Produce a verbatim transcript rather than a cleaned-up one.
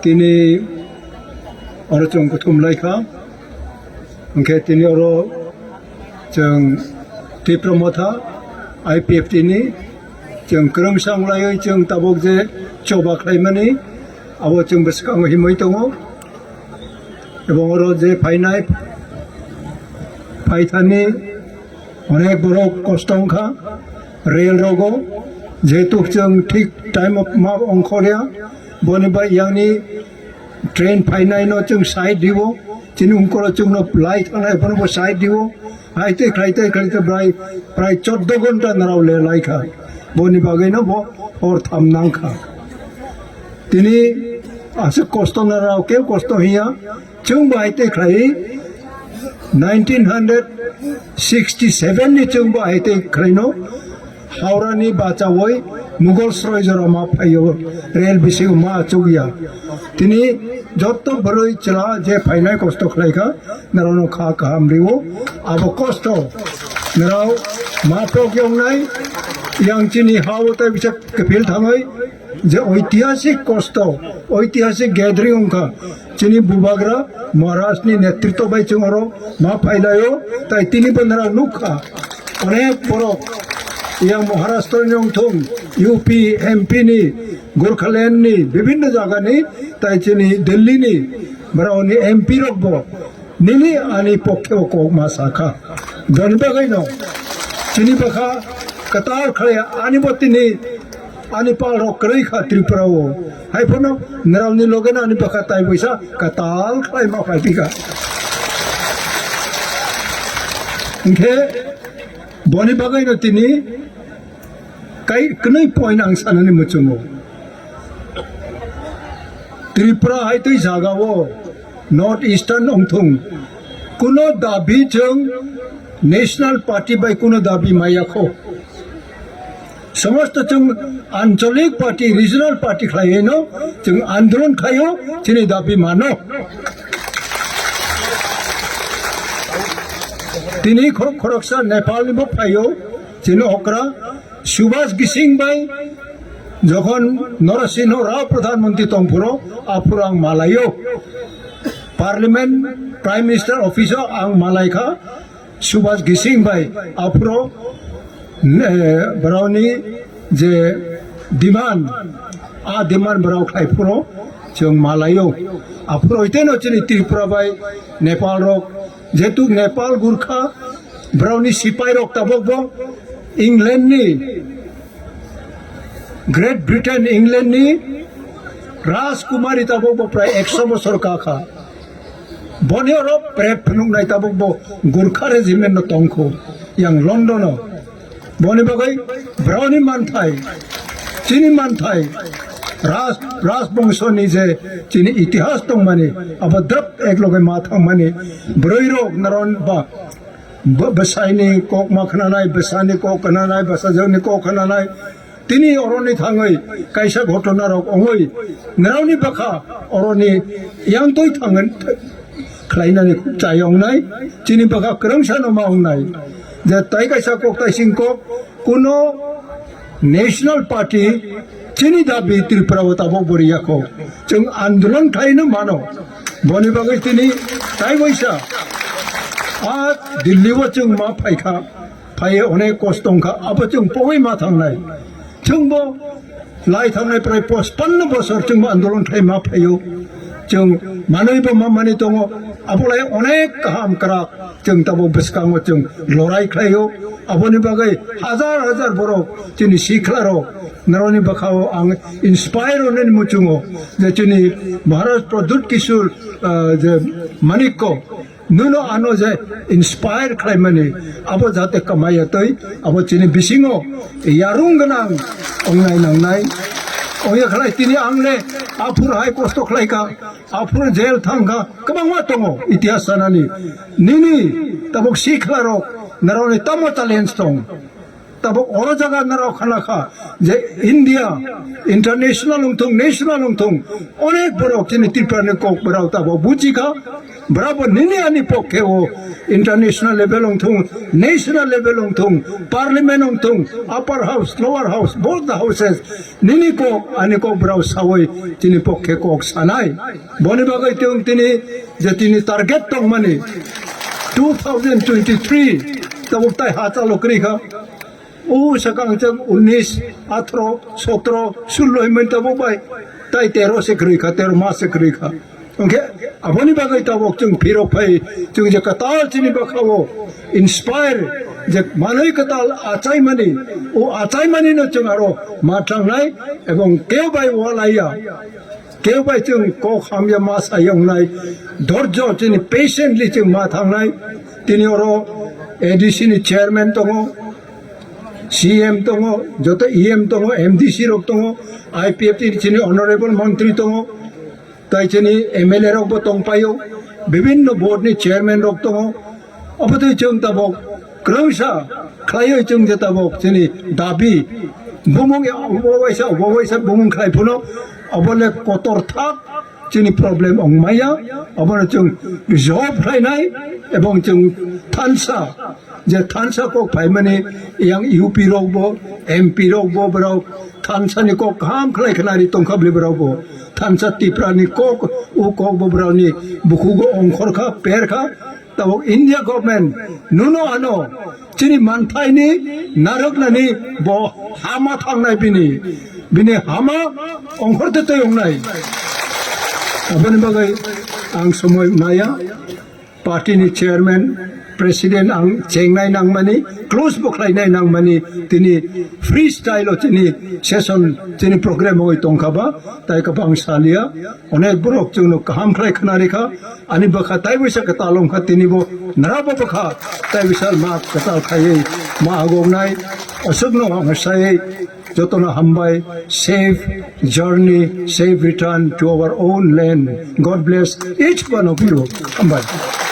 Tini oro chwng kuthum lai kha. Hwnkhe tini oro chwng Tipra Motha I P F T ni chwng kwrwngsang laiwi chwng tabuk je choba khlaimani abo chwng bwskango himwi tongo. Ebong oro je phainai phaithani onek borok kosto wngkha rail rogo, jehetu chwng thik time o ma ongkhorya, boni bai yangni train phainaino chwng side rio, chini ungkoro chwngno lai thangnai bonobo side rio, hai tei khlai tei khlai tei prai prai choddo ghonta narao le lai kha, boni bagwino bo hor tham nang kha. Tini aswk kosto narao keu kosto hiya, chwng bo hai tei khlai nineteen hundred sixty seven ni chwng bo hai tei khlaino Howrah ni bachawi Mughal sroi jora ma phaio, rail bisingo ma achukya. Tini jotto bwrwi chwla je phainai kosto khlai kha, narao no kha kaham rio, abo kosto narao ma pok yongnai, yang chini ha o tai bisa kefil thangwi, je oitihasik kosto, oitihasik gathering wngkha, chini bubagra Maharaj ni netritw bai chwng oro ma phailaio, tai tini bo narao nukha, onek borok yang Maharashtra ni wngthung, U P, M P ni, Gorkhaland ni, bibhinno jaga ni, tai chini Delhi ni, borok ni M P rok bo, nini ani pokhe o kok ma sakha. Boni bagwi no chini bwkha kwtal khlai ani bo tini ani pal rok kwrwi kha Tripura o. Hai phano narao ni loge no ani bwkha tai buisa kwtal khlai ma phai phi kha. Hwnkhe boni bagwi no tini kai kwnwi point ang sanani muchungo. Tripura hai twi jaga o North Eastern wngthung, kuno dabi chwng National Party bai kuno dabi maya kho. Somosto chwng ancholik party, regional party khlaiwi no chwng andolon khlaio, chini dabi mano. Tini khorok khoroksa Nepal ni bo phaio, chini okra Subhas Gising bai jokhon Narasimha Rao Pradhan Mantri tongphuru, aphuru ang malaio. Parliament, Prime Minister Office o ang malai kha Subhas Gising bai, aphuru, eh, borokni je demand, a demand borok khai phuru chwng malaio. Aphuru ite no chini Tripura bai Nepal rok, jehetu Nepal Gurkha, borokni sipai rok tabok bo England ni, Great Britain, England ni Rajkumari tabok bo prai ekso bosor ka kha. Boni oro prep phunuknai tabok bo Gurkha regiment no tongkho yang London o. Boni bagwi broni manthai, chini manthai, Raj, Rajbongso ni je chini itihas tongmani, abo drap ekloge ma thangmani, bwrwi rok naron ba, Bw-, bwsaini kok ma khwnanai, bwsani kok khwnanai, bwsajwkni kok khwnanai. Tini oroni thangwi kaisa ghotona rok ongwi, nirokni bwkha oroni yangtwi thangwi khlainani chai ongnai, chini bwkha kwrwngsano ma ongnai. Je tai kaisa kok, tai sing kok, kuno National Party chini dabi Tripura o tabok bo riyakho. Chwng andolon khlaino mano. Boni bagwi tini tai waisa a Delhi o chwng ma phaikha, phaiye onek kosto wngkha, abo chwng pogwi ma thangnai. Chwngbo lai thangnai prai pachpanno bosor chwngbo andolon khlai ma phaio. Chwng manwi bo ma mani tongo, abo lai onek kaham kwrak. Chwng tabok bwskango chwng lorai khlaio. Aboni bagwi hajar hajar borok chini sikla rok, norokni bwkhao ang inspire onani muchungo je chini Maharaj Pradyut Kishore, ah, je Manikko, nono ano je inspire khlaimani, abo jate kamaiya twi abo chini bisingo yarung gwnang ongnai nangnai. Oya khlai tini ang le aphuru hai kosto khlaikha, aphuru jail thangkha, kwbangma tongo itihas sanani. Nini tabuk sikla rok, narokni tamo challenge tong? Tabuk oro jaga narao khana kha je India international wngthung, national wngthung, onek borok chini Tripura ni kok borok tabuk buji kha. Brabo nini ani pokhe o international level wngthung, national level wngthung, parliament wngthung, upper house, lower house, both the houses, nini kok ani kok brao sawi chini pokhe kok sanai. Boni bagwi tong tini je tini target tongmani two thousand twenty-three tabuk tai ha chalo kwrwi kha. O sakang chang unis, atro, sotro, sullo himoi tabuk bai tai tero se kwrwi kha, tero mas se kwrwi kha. Hwnkhe aboni bagwi tabuk chwng phirok phai, chwng je kwtal chini bwkha-o inspire je manwi kwtal achaimani, o achaimani no chwng aro ma thangnai ebong kebo bai walaiya. Kebo bai chwng kok hamya ma sayongnai, dorjo chini patiently chwng ma thangnai. Tini oro A D C ni chairman tongo, C M tongo, joto E M tongo, M D C rok tongo, I P F T ni chini honorable montri tongo, tai chini M L A rok bo tongpaio, bibinno board ni chairman rok tongo. Obo twi chwng tabuk kwrwngsa khlaiwi chwng je tabuk chini dabi bumung ya obo waisa, obo waisa bumung khlai phano obo le kotor thak chini problem wng maya. Obono chwng resolve khlainai ebong chwng thansa je thansa kok phaimani yang U P rok bo, M P rok bo borok thansa ni kok kaham khlai khnari tongkha bwle borok bo. Thansa Tipra ni kok, u kok bo borok ni bukhugo ongkhor kha, per kha. Tabuk India government nuno ano chini manthaini narwknani bo hama thangnai bini, bini hama ongkhorte twi wngnai. Aboni bagwi ang somoi maya, party ni chairman, president ang chengnai nangmani, close bo khlainai nangmani, tini freestyle o tini session, tini program oi tongkha ba, tai kwbang salia, onek borok chwngno kaham khlai khna rikha, ani bwkha tai bisa kwtal wngkha, tini bo nara bo bwkha tai bisa ma kwtal khaiwi ma agoknai, aswkno ang sai jotono hambai, safe journey, safe return to our own land. God bless each one of you. Hambai.